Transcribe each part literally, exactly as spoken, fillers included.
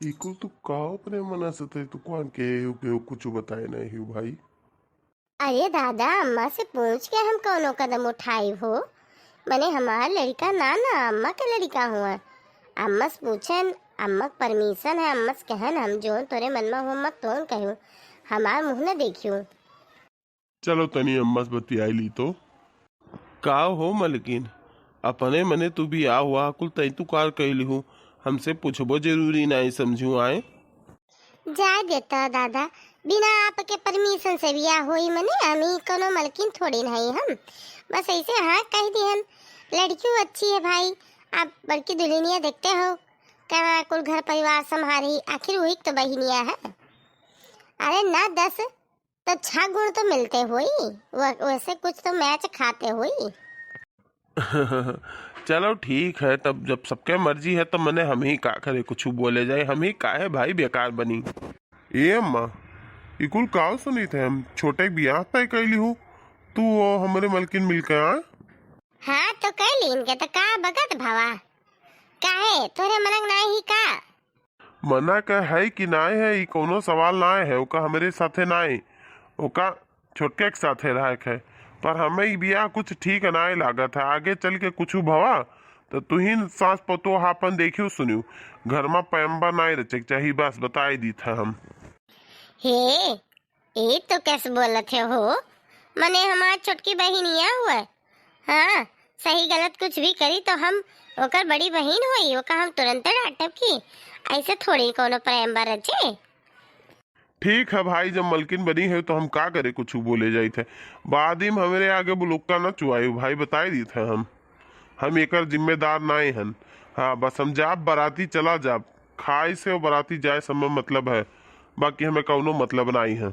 ई कुल तू का अपने मना से तै तू कौन के हु, के हु कुछ बताए नहीं हु भाई? अरे दादा, अम्मा से पूछ के हम कौनो कदम उठाई हो? मने हमार लड़का ना, ना अम्मा के लड़का हुआ। अम्मा से पूछन, अम्मा के परमिशन है, अम्मा से कहन हम जोन तोरे मन में हो अम्मा तोन कहू, हमार मुँह न देखियो। चलो तनी अम्मा से बतियाई ली तो। का हो मलकिन, अपने मने तू बियाह हुआ कुल तै तू कार कैली हूँ, हमसे पूछबो जरूरी नाई समझू आए। जाए देता दादा, बिना आपके परमिशन से बियाह होई मने, हम ही कोनो मलकिन थोड़ी नहीं हम, बस ऐसे हाँ कह दिहन। लड़कियों अच्छी है भाई, आप बड़की दुल्हनिया देखते हो, कहाँ कुल घर परिवार संभारी, आखिर वही तो बहिनिया है। अरे ना दस, तो छह गुण तो मिलते होई, व-, वैसे कुछ तो मैच खाते होई। चलो ठीक है, तब जब सबके मर्जी है तो मने हम ही का करे, कुछ बोले जाए, हम ही काहे भाई बेकार बनी। ए अम्मा, ई कुल काव सुनी थे हम, छोटे के बियाह तय कैली हो, तू वो हमरे मलकिन मिलके आ। हाँ तो कैली इनके तो का बगत भवा, काहे तोरे मनक नाही का? मना का है कि नाय है, ई कौनो सवाल नाय है, ओका हमरे साथे नाय, ओका छोटके के साथे रहे के है। पर हमें ई बियाह कुछ ठीक नाय लागत है, आगे चल के कुछ भवा तो तुहिन सास पतोह आपन देखियो सुनियो, घर में पैम्बर नाय रचे के चाही, बस बताई दी था हम। हे, ए तो कैसे बोलत है हो? मने हमार छोटकी बहिनिया हुआ। हाँ, सही गलत कुछ भी करी तो हम ओकर बड़ी बहिन होई, ओका हम तुरंते डांटब की ऐसे थोड़ी कोनो प्रेम बा रचे। ठीक है भाई, जब मलकिन बनी है तो हम का करे कुछ बोले जाइत है। बाद में हमरे आगे बुलुक्का न चुआई भाई, बताई दीत है हम। हम एकर जिम्मेदार नाई हन। हाँ, बस हम जाब बराती चला जाब, खाए से और बराती जाए से हमें मतलब है, बाकी हमें कौनो मतलब नाई है।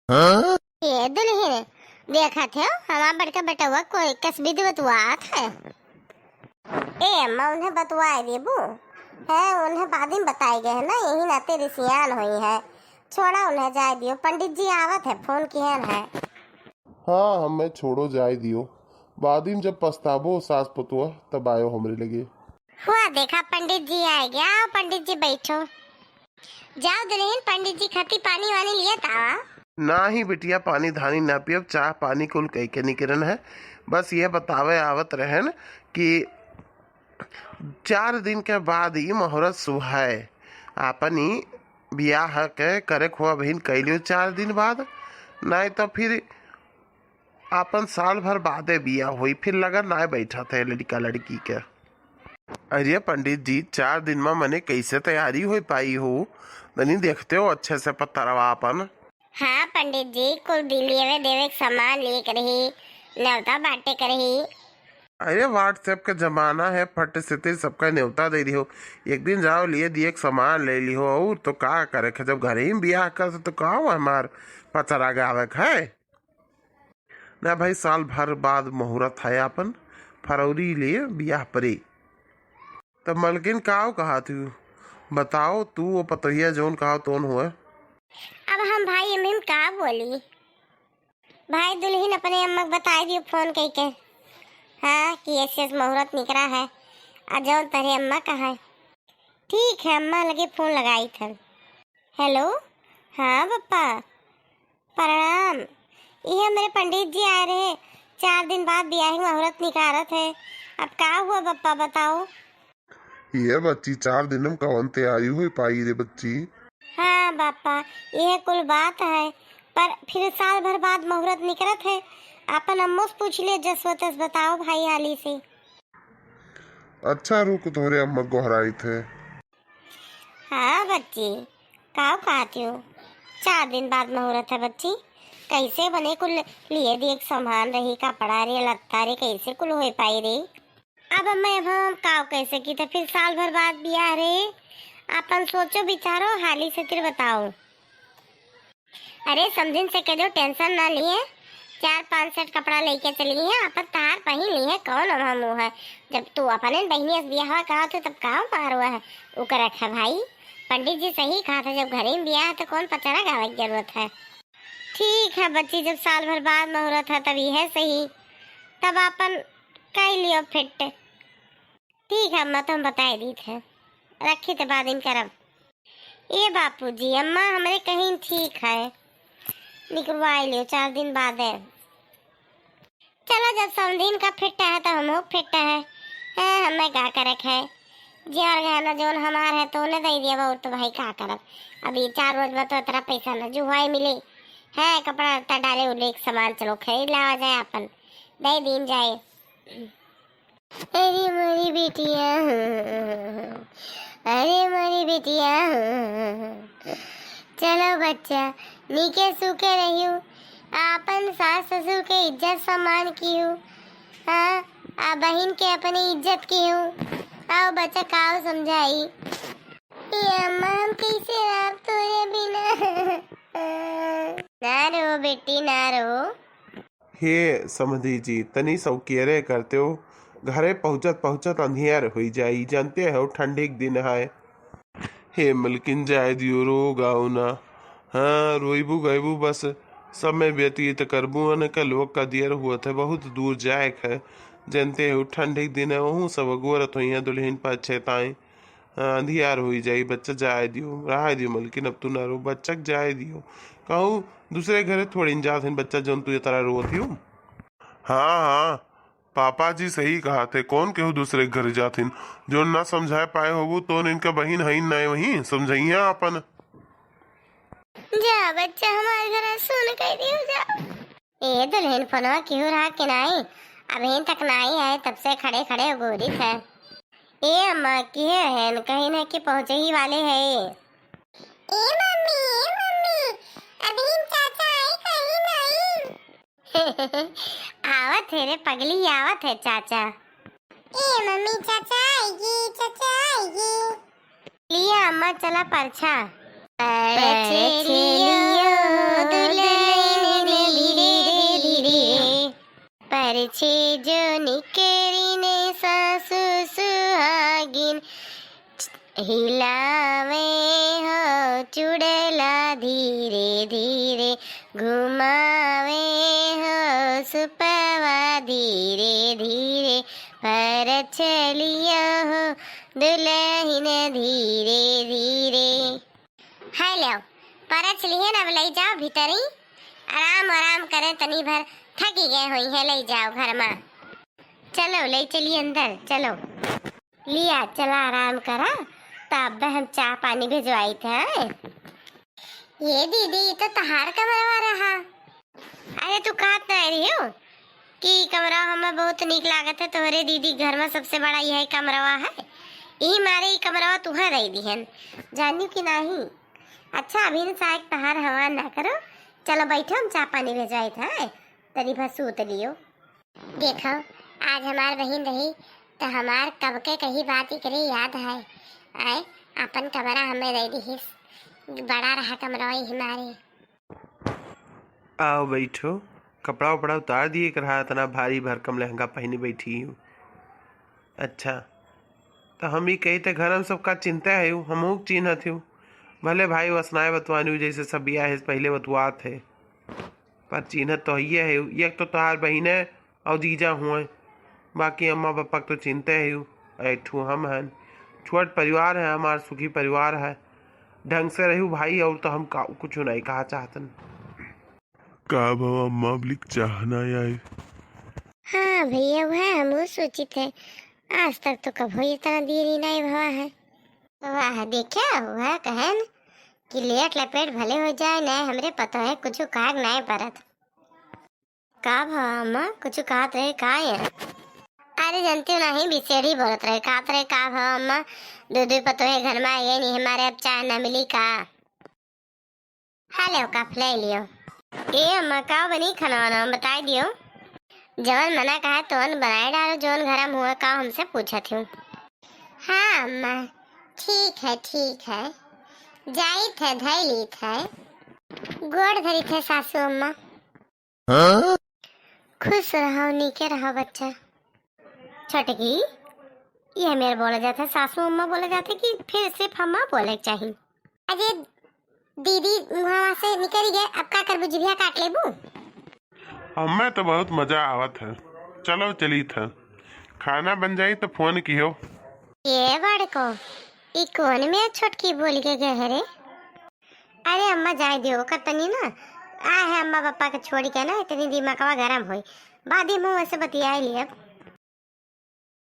हाँ? ए दुल्हन, देखत हो, हमार बड़का बेटवा कोई कस विधि बतुआत है। ए अम्मा, उन्हें बतुआए देबू? है, उन्हें बाद में बताए गए है ना, यही नाते रिसियान हुई है। छोड़ा, उन्हें जाए दियो, पंडित जी आवत है, फोन किहन है। हाँ, हमें छोड़ो, जाए दियो, बाद में जब पछताबो सास पतुआ, तब आयो हमरे लगे। हुआ देखा, पंडित जी आए गया, आओ पंडित जी बैठो। जाओ दुल्हन, पंडित जी खातिर पानी वानी लियत आवा। ना ही बिटिया, पानी धानी ना पियब, चाह पानी कुल कई के निकरन है। बस ये बतावे आवत रहन कि चार दिन के बाद ही मुहूर्त सुहाए, आपन ही बियाह के करे खुआ बहिन कैलियो चार दिन बाद, नाई तो फिर आपन साल भर बादे बियाह होई, फिर लगन नाय बैठत है लड़का लड़की के। अरे पंडित जी, चार दिन में मने कैसे तैयारी हो पाई हो? तनी देखते हो अच्छे से पतरवा आपन। हाँ पंडित जी, कुल दिलियवे देवे के सामान लिए के रही, नेवता बांटे के रही। अरे WhatsApp के जमाना है, फट से तेरे सबका नेवता दे दियो। एक दिन जाओ लिए दिए के सामान ले लियो, और तो का करे के, जब घर ही में बियाह कर तो का हमार पचरा गावे के है? ना भाई, साल भर बाद मुहूर्त है आपन, फरवरी ले बियाह परे। तब मलकिन काव कहा तू? बताओ तू, वो पतोहिया जौन कहा तौन हुआ। अब हम भाई एमे में का बोली? भाई दुल्हन अपने अम्मा के बताए दियो फोन कई के, हाँ, कि ऐसे ऐसे मुहूर्त निकरा है, आ जौन तोरे अम्मा कहा है। ठीक है, अम्मा लगे फोन लगाई थन। हेलो, हाँ पप्पा, प्रणाम। ये हमरे पंडित जी आए रहे, चार दिन बाद बियाह मुहूर्त निकारत है। अब का हुआ पप्पा, बताओ। ये बच्ची, चार दिन में कवन तैयारी हो पाई रे बच्ची? हाँ पापा, ये कुल बात है, पर फिर साल भर बाद मुहूर्त निकरत है। अपन अम्मो से पूछ ले, जस वतस बताओ भाई हाली से। अच्छा रुक, तोहरे अम्मा गोहराइत है। हाँ बच्ची, काव कहती हो? चार दिन बाद मुहूर्त है बच्ची, कैसे बने कुल लिए दिए के सामान रही, कपड़ा रे, लत्ता रे, कैसे कुल हो पाई रे? अब मैं, अब हम काव कैसे की, तो फिर साल भर बाद बियाह रे, अपन सोचो विचारो, हाली से तिर बताओ। अरे समझिन से कह दो, टेंशन ना लिए, चार पांच सेट कपड़ा लेके चली है, अपन तार पहन ली है, कौन हम मुँह है। जब तू अपने बहनी से बियाह कहा तो तब का मारो है, ओकर रखा भाई। पंडित जी सही कहा था, जब घरे में बियाह है तो कौन पचरा गावे की जरूरत है। ठीक है बच्ची, जब साल भर बाद मुहूर्त है तब यह सही, तब अपन कह लियो फिट। ठीक है अम्मा, तो हम बताए दीत है, रखी तो बाद में करब। ए बापूजी, अम्मा हमरे कहिन ठीक है, निकरवाइ लियो चार दिन बादे। चलो, जब समधिन का फिट है तो हमहू फिट है। हैं, हमें का करे के है? जेवर गहना जौन हमार है तौने दइ दिया, और तो भाई का करब? अभी चार रोज में तो इतना पैसा न जुहवाई मिली है, कपड़ा लत्ता डाले उले के सामान चलो खरीद लावा जाए, अपन दइ दीन जाए। अरे मोरी बिटिया हो, अरे मोरी बिटिया हो। चलो बच्चा, नीके सूके रहियो, आपन सास ससुर के इज्जत सम्मान कियो, हाँ, आ बहिन के अपनी इज्जत कियो। आओ बच्चा, काव समझाई? ए अम्मा, हम कैसे रहब तोरे बिना? ना रो बेटी, ना रो। हे समधी जी, तनी सौकियरे करते हो, घरे पहुँचत पहुँचत अंधियर होई जाई, जानते हो ठंडी के दिन है। हे मलकिन, जाए दियो, रो गाओ ना। हाँ, रोइबू गइबू बस, समय व्यतीत करबू, अन का लोग का दियर हुआ था, बहुत दूर जाए है, जानते हो ठंडी के दिन है, वहू सब अगोरत होई हैं दुल्हन पछताई। हाँ, अंधियार होई जाई, बच्चा जाए दियो, रहाए दियो मलकिन, अब तू ना रो, बच्चा के जाए दियो। कहूँ दूसरे घरे थोड़ी न जात हन बच्चा, जौन तू ये तरह रोत हियो। हाँ, हाँ, पापा जी सही कहा थे, कौन केहू दूसरे के घरे जात हन? जौन ना समझाए पाए होबू, तो इनका बहिन हईन ना वहीं, समझइया अपन। जा बच्चा, हमारे घर सुन कह दियो जा। ए दुल्हन, फोनवा केहू रहा कि नाई? अभी तक नाई आए, तब से खड़े खड़े गोरी थे। ए अम्मा, किहे हैं? कहीं ना कि पहुँचे ही वाले हैं। ए मम्मी, ए मम्मी, अभी चाचा आए कहीं नाई? आवत है रे पगली, आवत है चाचा। ए मम्मी, चाचा आएगी, चाचा आएगी। लिया अम्मा, चला परछा। परछे लियो दुल्हन धीरे धीरे, परछे जो निकरी ने सासु सुहागिन। हिलावे हो चुड़ैला धीरे धीरे, घुमावे हो सुपवा धीरे धीरे, परछे लियो हो दुल्हन धीरे धीरे। है लो, परछ लिहन, अब लइ जाओ भीतरी, आराम आराम करें, तनी भर थकी गए होइहैं, लइ जाओ घर मा। चलो, लइ चली अंदर, चलो। लिया, चला आराम करा, तब हम चाह पानी भिजवाइत है। ये दीदी, ई तो तहार कमरवा रहा। अरे, तू कहत नाहीं रहियो कि ई कमरा हमें बहुत नीक लागत है, तोहरे दीदी घर मा सबसे बड़ा यही कमरवा है, ई मारे ई कमरवा तुहे दइ दिहन, जानियो कि नाहीं? अच्छा, अभी न साहब तहार हवा ना करो, चलो बैठो, हम चाह पानी भिजवाइत है, तनी भर सूत लियो। देखो, आज हमार बहिन रही, त हमार कब के कही बात एकरे याद है। आए, आपन कमरा हमें दइ दिहिस। बड़ा रहा कमरा वही हमारे। आओ बैठो, कपड़ा उपड़ा उतार दिए के रहा, इतना भारी भरकम लहंगा पहिने बैठी हूँ। अच्छा, त हम ई कही त घर में सबका चिन्हते है, हमहू के चिन्हत हूँ। भले भाई वसनाए बतवानी हूँ, जैसे सब बियाह है पहले बतवात है। पर चिन्हत तो हइये है, एक तो तोहार बहिने और जीजा हुए, बाकी अम्मा पापा के तो चिन्हते है, एक ठू हम हन। छोट परिवार है हमार, सुखी परिवार है, ढंग से रहू भाई, और तो हम का, कुछ नहीं कहा चाहतन। का भवा अम्मा, अब लिख चाह ना आए? हाँ भैया, वह हमहू सोचित है, आज तक तो कभो इतना देरी नहीं भवा है। वाह, देखा, वह कहन कि लेट लपेट भले हो जाए, नहीं हमरे पता है कुछ काग नहीं परत। का भवा अम्मा, कुछ कहत रहे का ये? अरे जानते हो नहीं, बिसेड़ी बोलत रहे, कहत रहे का भवा अम्मा, दो दो पतोहे घर में आइए नहीं, हमारे अब चाय ना मिली का? हेलो, कप ले लियो। ए अम्मा, का बनी खाना वाना, बताई दियो। जवन मना कहा तोन बनाए डालो, जवन घर में हुआ का हमसे पूछत हूँ। हाँ अम्मा, ठीक है, ठीक है, जाइत है, धैलित है, गोड़ धरित है सासू अम्मा। हाँ? खुश रहो, नीके रहो बच्चा। छोटकी, ये मेरे बोला जाता है, सासू अम्मा बोला जाता है कि फिर सिर्फ अम्मा बोले के चाहिए? अरे दीदी, मुहावा से निकल गए, अब का करबू, जिभिया काट लेबू? हमें तो बहुत मजा आवत है, चलो चली था, खाना बन जाई तो फोन किहो। ये बड़को, ई कौन में छोटकी बोल के गए है रे? अम्मा जाए दियो, ओकर तनी ना, आ है अम्मा पापा के छोड़ के ना, इतनी दिमागवा गरम होई। बाद में वैसे बतियाए लिए अब।